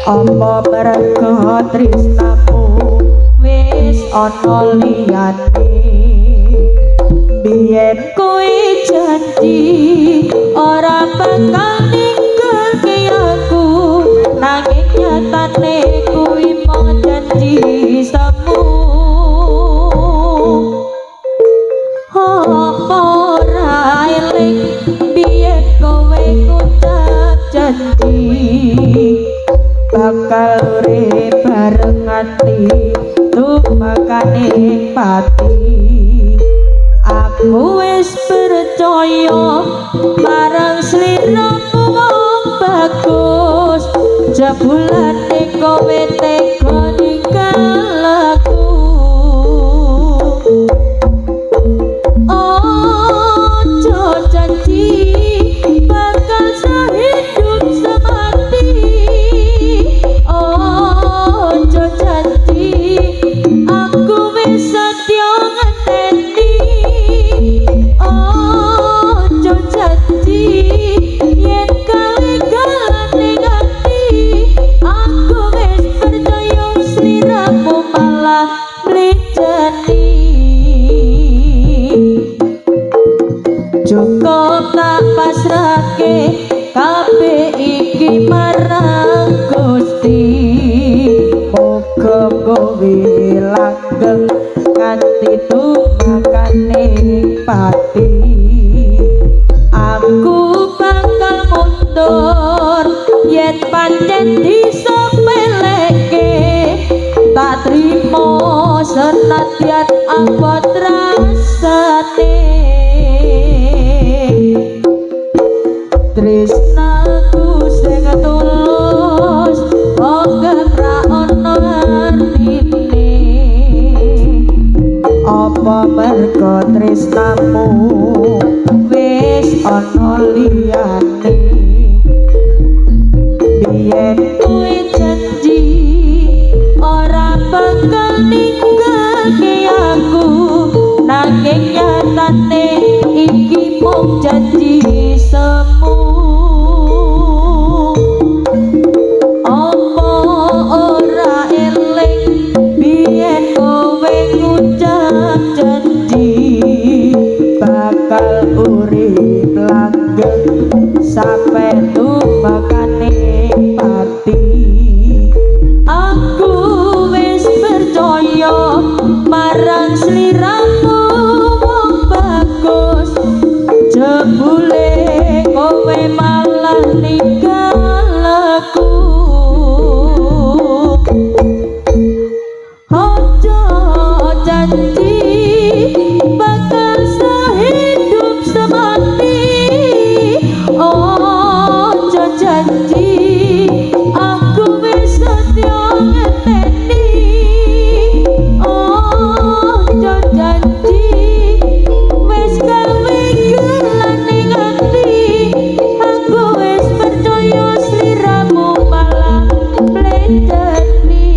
Apa mergo tresnamu wis ana liyane? Biyen kowe janji ora bakal ninggalke aku, nanging nyatane kuwi mung janji semu. Apa ora eling biyen kowe ngucap janji bakal urip bareng ati tumakane pati. Aku wis percaya marang sliramu wong bagus, jebulane kowe tega ninggal aku. Ojo janji bakal sehidup semati, ojo janji aku wis setya ngenteni. Ojo janji yen gawe galane ati, aku wis percaya sliramu malah mleceni. Cukup tak pasrahke kabeh iki marang Gusti, muga kowe langgeng nganti tumakane pati. Aku bakal mundur yen pancen disepeleke, tak trimo senadyan abot rasane. Tresnaku sing tulus ora ana artine. Apa mergo tresnamu wis ana liyane? Biyen kowe janji ora bakal ninggalke aku, nanging nyatane iki mung janji semu. Apa ora eling biyen kowe ngucap janji bakal urip langgeng sampe tumakane pati. Aku wis percaya marang sliramu wong bagus, jebule kowe malah ninggal aku. Ojo janji bakal sehidup semati, ojo janji aku wis setya ngenteni. Ojo janji wis gawe gelane ati, aku wis percaya sliramu malah mleceni.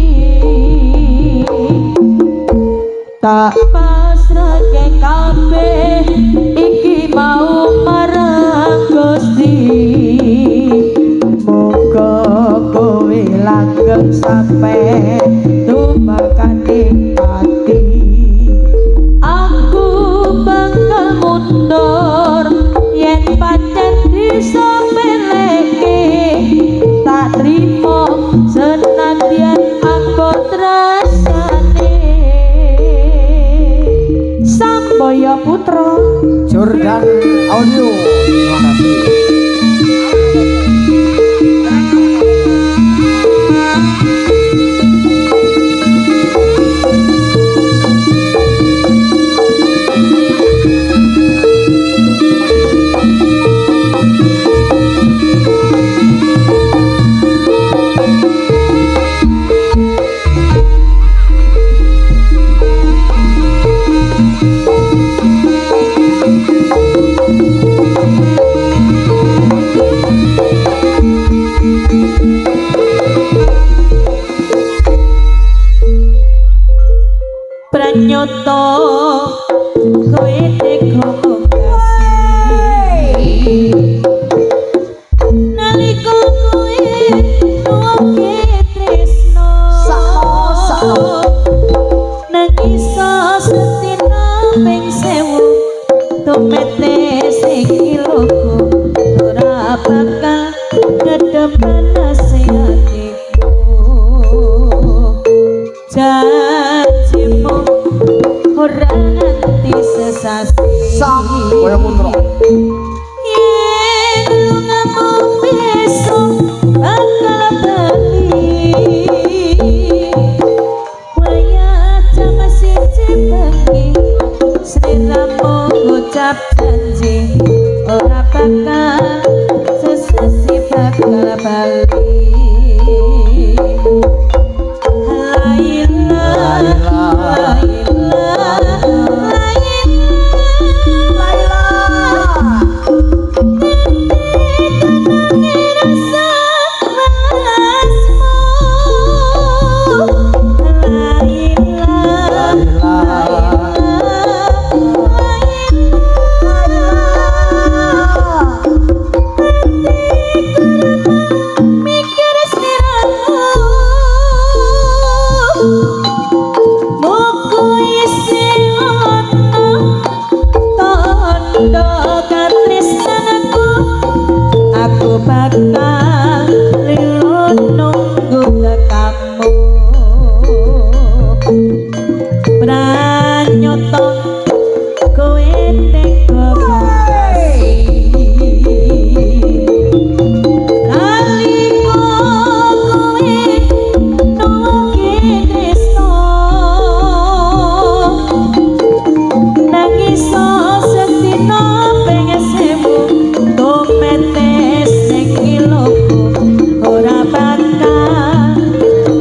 Tak pasrahke kabeh iki mau marang Gusti, muga kowe langgeng sampe tumakane pati. Aku bakal mundur yen pancen disepeleke, tak trimo senadyan abot rasane. Samboyo Putra Jordan Audio, terima kasih. Pranyoto kowe tega kasih nalika kowe nuwuhke sesasi. Sambaya Putra. Yen lungamu besok bakal bali, wayah jam 1 bengi sliramu ngucap janji ora bakal sesasi bakal bali. Laila, Laila, Laila, aku bakal lilo nunggu tekamu. Pranyoto kowe tega ngasi, nalika kowe nuwuke tresno, nangis sedina ping 1000 tumetes ning iloku ora bakal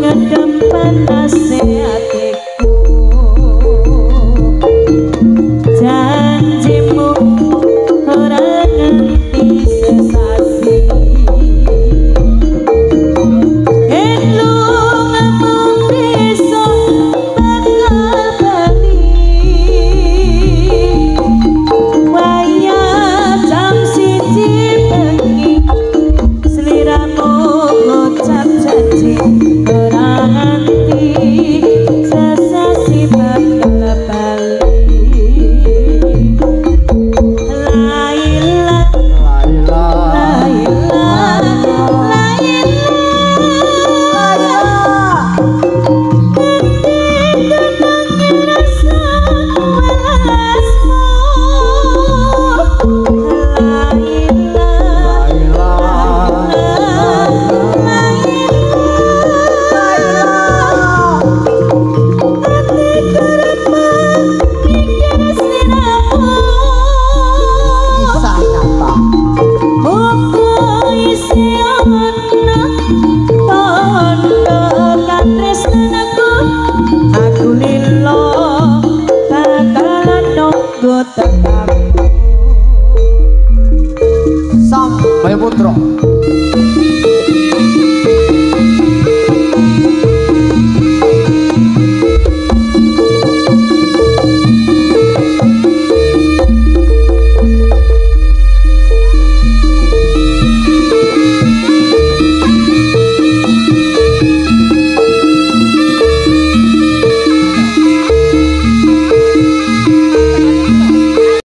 ngedem panase atiku. Janjimu ora nganti sesasi, yen lungamu besok bakal bali, wayah jam 1 bengi sliramu ngucap janji ora nganti sesasi bakal bali. Laila, Laila, Laila, Laila, nganti rasa welasmu. Laila, Laila, Laila, ati kerep mikir sliramu. Kisah nyata. Muga isih ana tandha katresnanku, aku lilo bakalan nunggu tekamu. Sambaya Putra.